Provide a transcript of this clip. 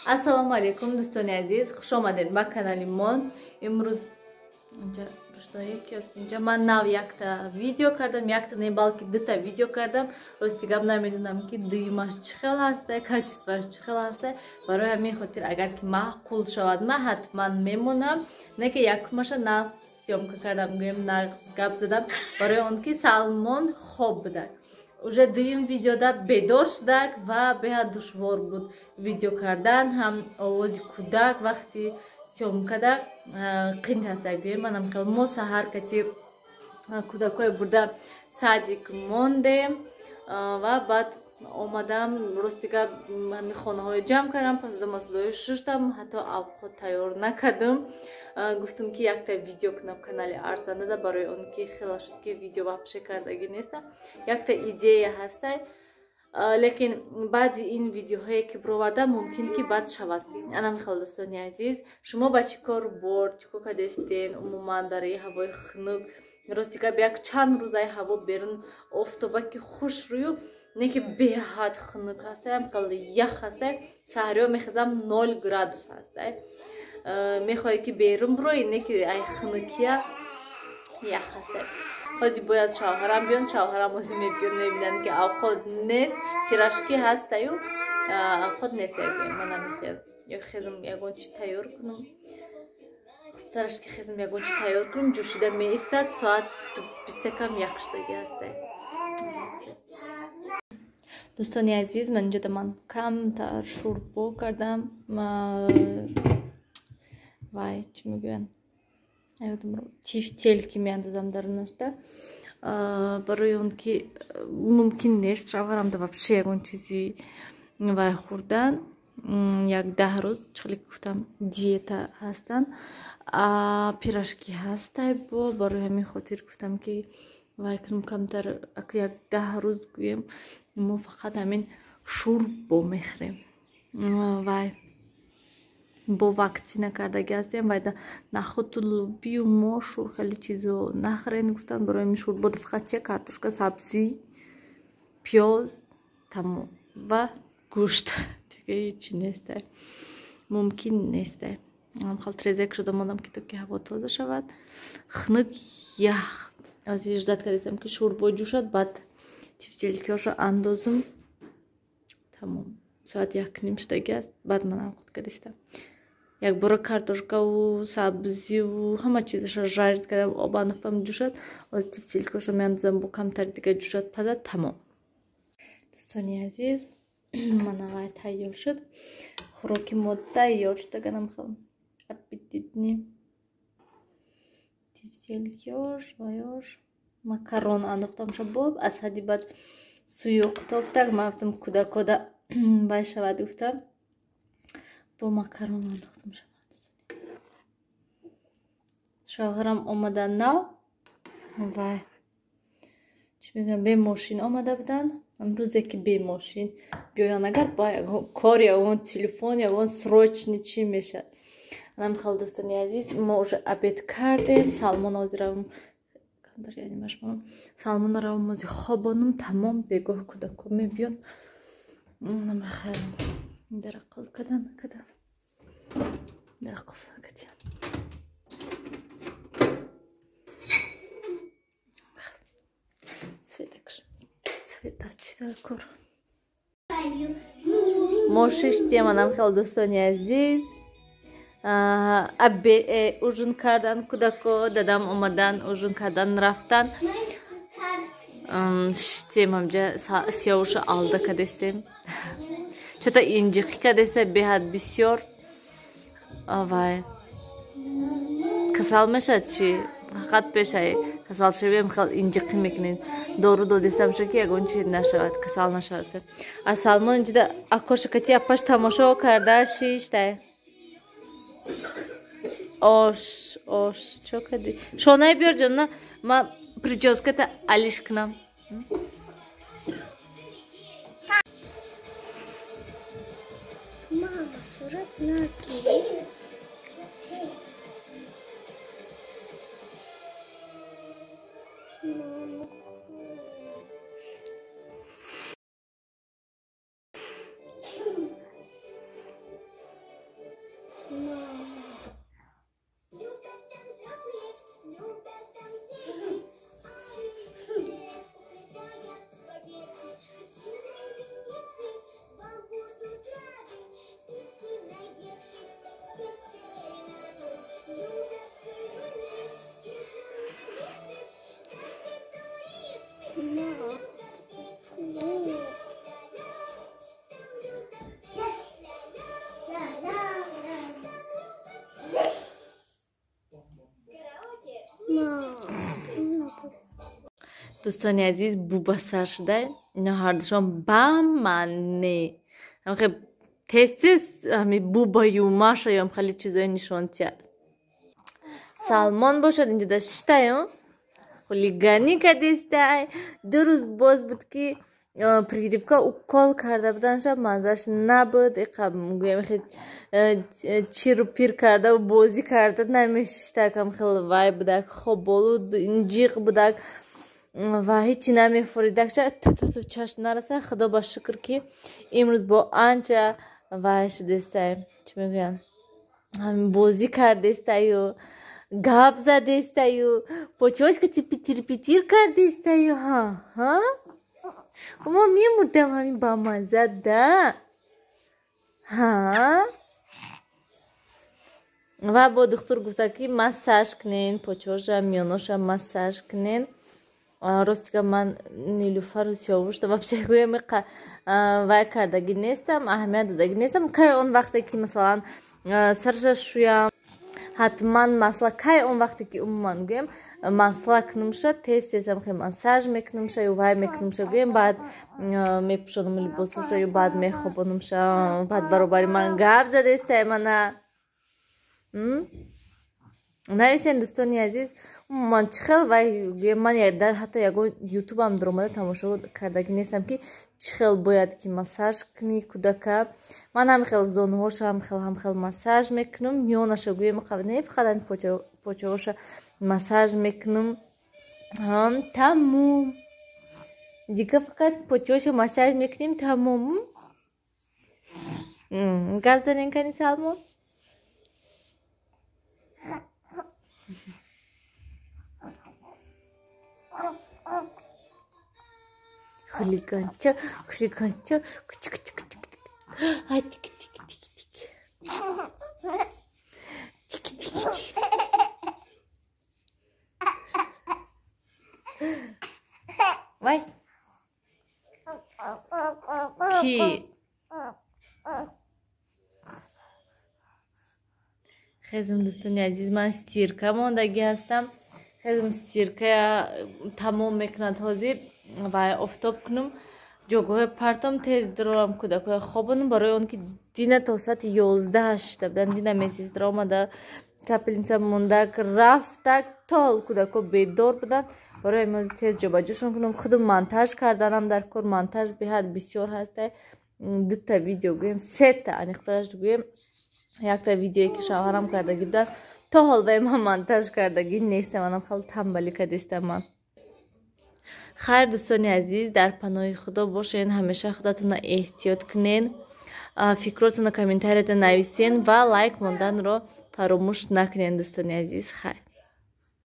Ассалому алайкум, дӯстони азиз, хуш омадед ба канали мо. Имрӯз инҷа рӯшноӣ ки инҷа ман нав якта видео кардам, якта не, балки дута видео кардам. Рости гап намедонам, ки дуюмаш чӣ хел ҳаста, качествоаш чӣ хел ҳаста. Барои ҳамин хотир агар ки маъқул шавад, ман ҳатман мемонам. Не ки якумаша на съёмка кардам, гӯем на гап задам, барои он ки Салмон хоб буда. Уже дуюм видеода бедор шудак ва беҳад душвор буд видео кардан, ҳам овози кӯдак вақти съёмкада қин ҳаста. Гӯем манам хел мо саҳар кати кӯдакҳое бурда садик мондем ва баъд омадам, рости гап, ҳамин хонаҳои ҷамъ кардам, пасуда масудои шуштам, ҳатто авқот тайёр накардам. Гуфтам, ки якта видео кунам канали арзандада, барои он ки хела шуд, ки видео вообще кардагӣ нестам. Якта идея ҳастай, лекин баъди ин видеоҳое ки бировардам, мумкин ки бад шавад. Анам хел, дӯстони азиз, шумо ба чӣ кор бор, чӣ кор кардестен умуман дар ин ҳавои хунук? Рости гап, як чанд рӯзаи ҳаво берун офтоба ки хуш рӯю, не ки беҳад хунук ҳастай, хел ях ҳастай. Саҳриё мехезам, 0 градус ҳастай. Мехоҳӣ ки берун бироӣ, не ки ай хунукия ях ҳастай. Ҳозир бояд шавҳарам биён, шавҳарам ҳозир мебиён, мебинанд, ки авқот нест, пирожки ҳастаю, авқот нест. Манам ё хезм ягон чи тайёр кунам, тарашки хезм ягон чи тайёр кунам, ҷӯшида меистад. Соат бистакам як шудаги ҳастай. Дӯстони азиз, ман инҷода ман камтар шӯрбо кардам, вай, чӣ мегӯянд, тефтелки меандозам дарунашда, барои он ки мумкин нест шавҳарамда вообще ягон чизи вай хӯрдан. Як 10 рӯз, чихеле ки гуфтам, диета ҳастанд, пирожки ҳастай бо. Барои ҳамин хотир гуфтам, ки вай кунам камтар, як 10 рӯз гӯем мо фақат ҳамин шӯрбо мехӯрем. Вай бо ваксина кардаги ҳастем, вайда нахӯту лубию мошу хеле чизо нахӯрен гуфтанд. Барои ҳамин шӯрбо фақат чи картошка, сабзӣ, пиёз, тамом ва гӯшт, дига ҳечи нестай, мумкин нестай. Хел трезек шуда мондам, ки то ки ҳаво тоза шавад, хунук ях. Ҳозир ждать кардастам, ки шӯрбо ҷӯшад, баъд тефтелкиҳошо андозам, тамом. Соат 1:30 шудаги аст, баъд ман авқот кардистам. Якбора картошкаву сабзиву ҳама чизаша жарить кардам, об андохтам, ҷӯшад. Ҳозир тефтелкиҳошо меандозам, бо камтар дига ҷӯшад, пазад, тамом. Дӯстони азиз, манавай тайёр шуд, хӯроки мо тайёр шудаганам, хел аппетитный тефтелкиёш, ваёш, макарон андохтам шабоб, аз ҳадди баъд суюқ тофтак. Ман гуфтам, кӯдакода вай шавад, гуфтам, бо макарон андохтам шавад. Шавҳарам омадан нав, вай, чӣ мегӯям, бе мошин омада буданд. Амрӯзе ки бе мошин биёянд, агар ба ягон кор, ягон телефон, ягон срочный чӣ мешавад. Анам хел, дӯстони азиз, мо уже обед кардем. Салмон ҳозиравам, Салмон равам, ози хобонум, тамом. Бегоҳ кӯдако мебиён. Намахел дара қулф кадан, кадан, дара қулф кадиан. Светакш, света чи дар кор. Мо шиштем, анам хел, дӯстони азиз, ужин кардан кӯдако, дадам омадан, ужин кардан рафтан. Шиштем ҳамҷа, сиёвуша алда кадестем, чото инҷиқӣ кадеста, беҳад бисёр. Вай касал мешавад чи, фақат пешай касал шавем хел инҷиқӣ мекунед. Дору додистам шо, ки ягон чи нашавад, касал нашавад. А Салмон инҷида акоша кати апаш тамошо карда шиштай. Ош, ош, чо кади? Шонаи биёр, ҷонна, ма прическата алиш кунам. Мама, сурат нагир. Мама. Дӯстони азиз, бубасар шуда, ино ҳардушон ба ман не. Ҳамхе тез-тез ҳами бубаю машаём хеле чизои нишон тиҳад. Салмон бошад инҷода шитаю хулиганӣ кадестай. 2 рӯз боз буд, ки прививка, укол карда будан, шаб маззаш набуд. Гӯям, чиру пир карда бозӣ карда намешиштак, ам хел вай будак, хоболуд, инҷиқ будак ва ҳечи намефоридак. Чашм нараса. Худо ба шукр, ки имрӯз бо анча вай шудестай, чӣ мегӯянд, бозӣ кардестаю, гап задестаю, почёшка питир питир кардестаю. Ҳа, мо мемурдам, ҳамин бамазза да. Ҳа, ва бо духтур гуфта, ки массаж кунен почоша, миёноша массаж кунен. Ростига, ман Нилуфару Сиёвушта вообще гӯям, вай кардагӣ нестам, аҳамият додагӣ нестам. Кай он вақте ки, масалан, сарша шӯям, ҳатман масла, кай он вақте ки умуман гӯям, масла кунумша, тез тезам хе массаж мекунумша ю вай мекунумша, гӯям, баъд мепӯшонум либосуша ю баъд мехобонумша. Баъд баробари ман гап задестай. Мана, нависен, дӯстони азиз, умуман чӣ хел вай. Ман ҳатто ягон ютубам дуромада тамошо кардагӣ нестам, ки чӣ хел бояд ки массаж кунӣ кӯдака. Ман ҳам хел зонуҳоша ҳам хел массаж мекунам, миёнаша гӯем, не, фақат ҳами почаҳоша массаж мекунам, тамом. Дига фақат почаҳоша массаж мекунем, тамом. Гап занем, кани, Салмон. Хулиганча, хулиганча, а, тик тик тик тик тик тик тик. Вай, ки хезм. Дӯстони азиз, ман стирка мондагӣ ҳастам. Хезм, стирка тамом мекунад ҳозир ва офтоб кунам, ҷойгоҳи партом, тез дурорам, кӯдакҳоя хобонам, барои он ки дина то соати 11 шита будам. Дина медсестра омада, капельница мондак, рафтак, то ҳол кӯдакҳо бедор буданд. Барои ҳамин тез ҷобаҷӯшон кунам. Худам монтаж карданам дар кор, монтаж беҳад бисёр ҳаста. Дута видео гӯем, сета, аниқтараш гӯем, якта видеое ки шавҳарам кардагӣ буданд, то ҳол вай ман монтаж кардагӣ нестам. Манам хеле тамбалӣ кардистам ман. Хайр, дӯстони азиз, дар паноҳи Худо бошен, ҳамеша худатонро эҳтиёт кунен, фикротонро комментарияда нависен ва лайк монданро фаромӯш накунен, дӯстони азиз. Хайр.